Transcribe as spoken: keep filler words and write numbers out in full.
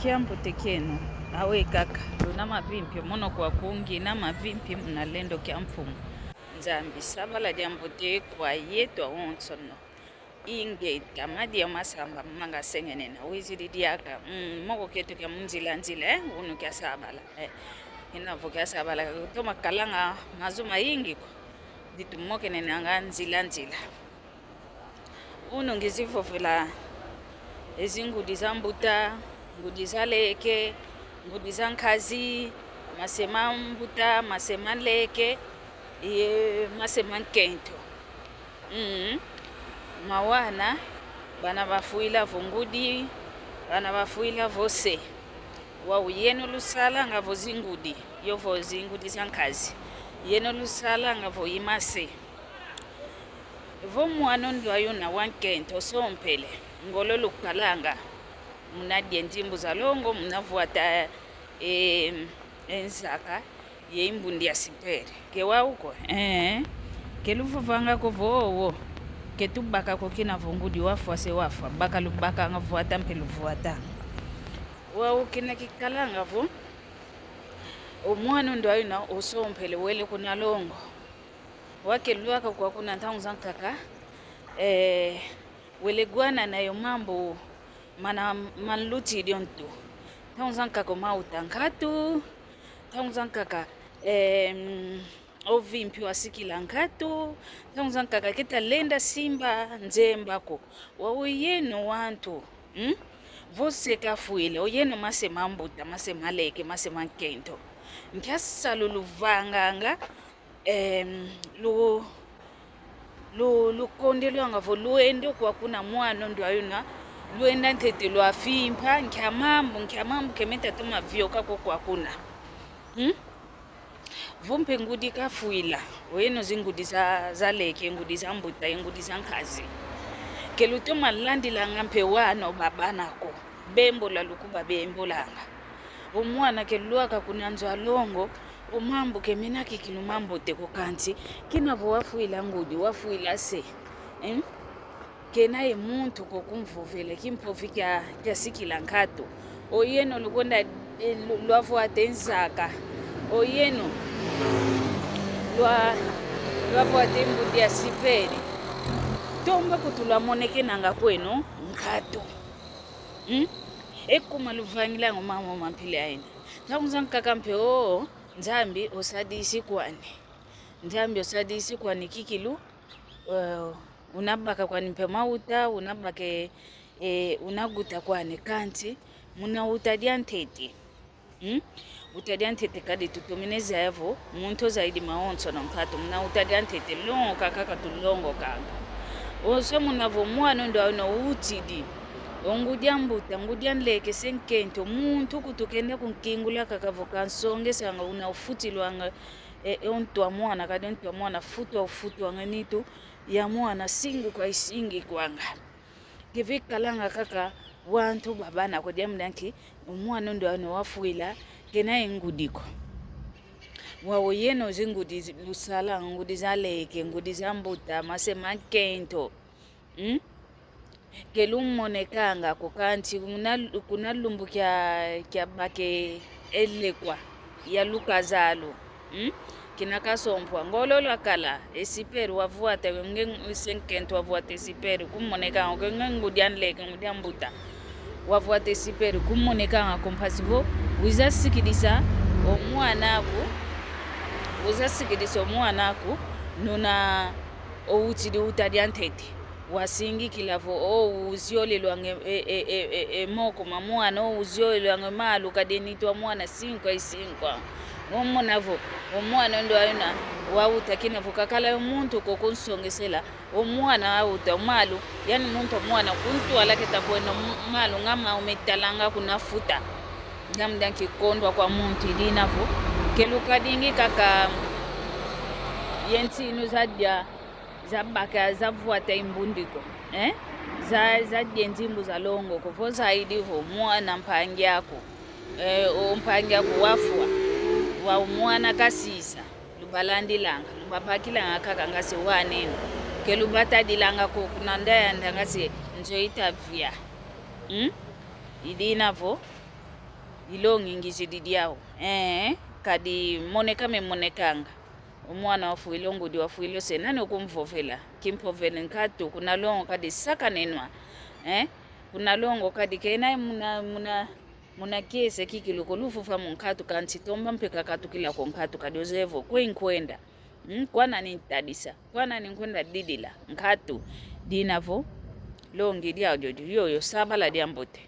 Kiambote kieno, awe kaka, luna mavimpi, mono kwa kungi na mavimpi muna lendo kia Mfumu Nzambi. Sabala diambote kwa yeto awonsono. Ingeta, madia masamba manga sengenena, wizidi diaka, mm, moko kieto kia mu nzila nzila, eh, unu kia sabala, eh. Ina vo kia sabala, toma kalanga mazu mayingi ko, ditu mokenenanga nzila nzila. Unu ngizi vovela e zingudi za mbuta, ngudi za leke, ngudi za nkazi, mase ma mbuta, mase ma leke, ye mase ma nkento. Mm. Mawana, bana bafwila vo ngudi, bana bafwila vo se. Wau yeno lusalanga vo zingudi, yo vo zingudi za nkazi. Yeno lusalanga vo i mase. Vo mwana ndwayi una wa nkento osompele, ngolo lukalanga. Muna dia nzimbu za longo, muna vwata, eh, e nzaka, ye imbundi ya siperi. Ke wau ko, eh, ke luvovanga ko vo, wo. Ke tubaka ko kina vo ngudi wafwa se wafwa, baka lubakanga, vwata mpe luvwatanga. Wau kina kikalanga vo, o mwana ndwayi una osompele wele kuna longo. Wa ke lwaka kwa kuna ntangu zankaka, eh, wele gwanana yo mambu mana manlutidi o ntu. Ntangu zankaka o mauta nkatu, ntangu zankaka, em, o vimpi wasikila nkatu, ntangu zankaka keta lenda simba nzemba ko. Wau yeno wantu, hmm? Vo se kafwile, o yeno mase ma mbuta, mase ma leke, mase ma nkento. Nkia salu luvanganga, em, lu-, lu-, lukondelwanga vo lwenda kwa kuna mwana ndwayi una, lwenda ntete lwafimpa, nkia mambu, nkia mambu ke meta toma vioka ko kwa kuna. Hmm? Vo mpe ngudi kafwila, o yeno zingudi za, za leke, ngudi za mbuta, ye ngudi za nkazi. Ke lutoma landilanga mpe wana o babana ko, bembola lukuba bembolanga. O mwana ke lwaka kuna nzo a longo, o mambu ke mena kikilu ma mbote ko kansi, kina vo wafwila ngudi, wafwila se. Em? Kena ye muntu ko kumvovela kimpovi kia, kia sikila nkatu. O yeno lukonda, eh, lu-, lwavwate nzaka. O yeno lwa-, lwavwate mbundi ya siperi. Tomba kutu lwamonekenanga kweno nkatu. Hmm? E kuma luvangilanga o mama ma mpila ena. Ntangu zankaka mpe o, Nzambi osadisi kwani. Nzambi osadisi kwani kikilu, eh, una baka kwani mpe mauta, una bake, eh, una guta kwani kansi, muna uta diantete. Hmm? Uta diantete kadi tutomene zaya vo, muntu ozaidi mawonsono nkatu, muna uta diantete, longoka kaka tulongokanga. Onso muna vo mwana ndwayi una utidi, o ngudi a mbuta, ngudi a nleke, se nkento, muntu kutu kenda kunkingula kaka vo kansongesanga una ufutilwanga, e, e, o ntu a mwana, kadi o ntu a mwana futwa ufutwanga nitu ya mwana singuka isingikwanga. Ke vikalanga kaka wantu babana ko diambu dia nki, o mwana ndwayi una wafwila, kena ye ngudi ko. Wau yeno zingudi zi-, lusalanga, ngudi za leke, ngudi za mbuta, mase ma nkento. Hmm? Ke lumonekanga ko kansi kuna, kuna lumbu kia, kia bake e lekwa ya lukazalu. Hmm? Kina kasompwa. Ngolo lwakala, e siperi wavwata, nge, se nkento wavwata e siperi, kumonekanga ko, nge ngudi a nleke, ngudi a mbuta. Wavwata e siperi, kumonekanga ko mpasi vo, wiza sikidisa o mwana aku, wiza sikidisa o mwana aku, nuna o utidi uta diantete. Wasingikila vo, o uziolelwanga e, e, e, e, e moko ma mwana, o uziolelwanga malu, kadi e nitu a mwana singuka isinguka. Omona vo, o mwana ndwayi una, wauta kina vo kakala yo muntu ko kunsongesela, o mwana wauta, o malu, yani muntu o mwana kuntwala keta kweno m-, malu nga mau metalanga kuna futa. Diambu dia nki kondwa kwa muntu idina vo, ke lukadingi kaka ye ntinu zadia, zabaka, zavwata e mbundi ko, eh? Za, zadia e nzimbu za longo ko, vo zaidi vo mwana mpangi aku, eh, o mpangi aku wafwa, wau mwana kasisa, lubalandilanga, lubabakilanga kaka nga se waneno. Ke lubatadilanga ko kuna nda yanda nga se nzo itavia. Hmm? Idina vo, I longi ngizidi diau. Ee, kadi moneka me monekanga. O mwana wafwila, o ngudi wafwila, ose nani okumvovela? Kimpovele nkatu, kuna longo kadi sakanenwa. Ee, kuna longo kadi kena muna, muna, muna kiese kikilu ko, lufufa mu nkatu, kansi tomba mpe kakatukila ko nkatu, kadi ozevo kwe nkwenda. Mm, kwa nani ntadisa, kwa nani nkwenda didila nkatu? Dina vo longi diau diodio, yoyo sabala diambote.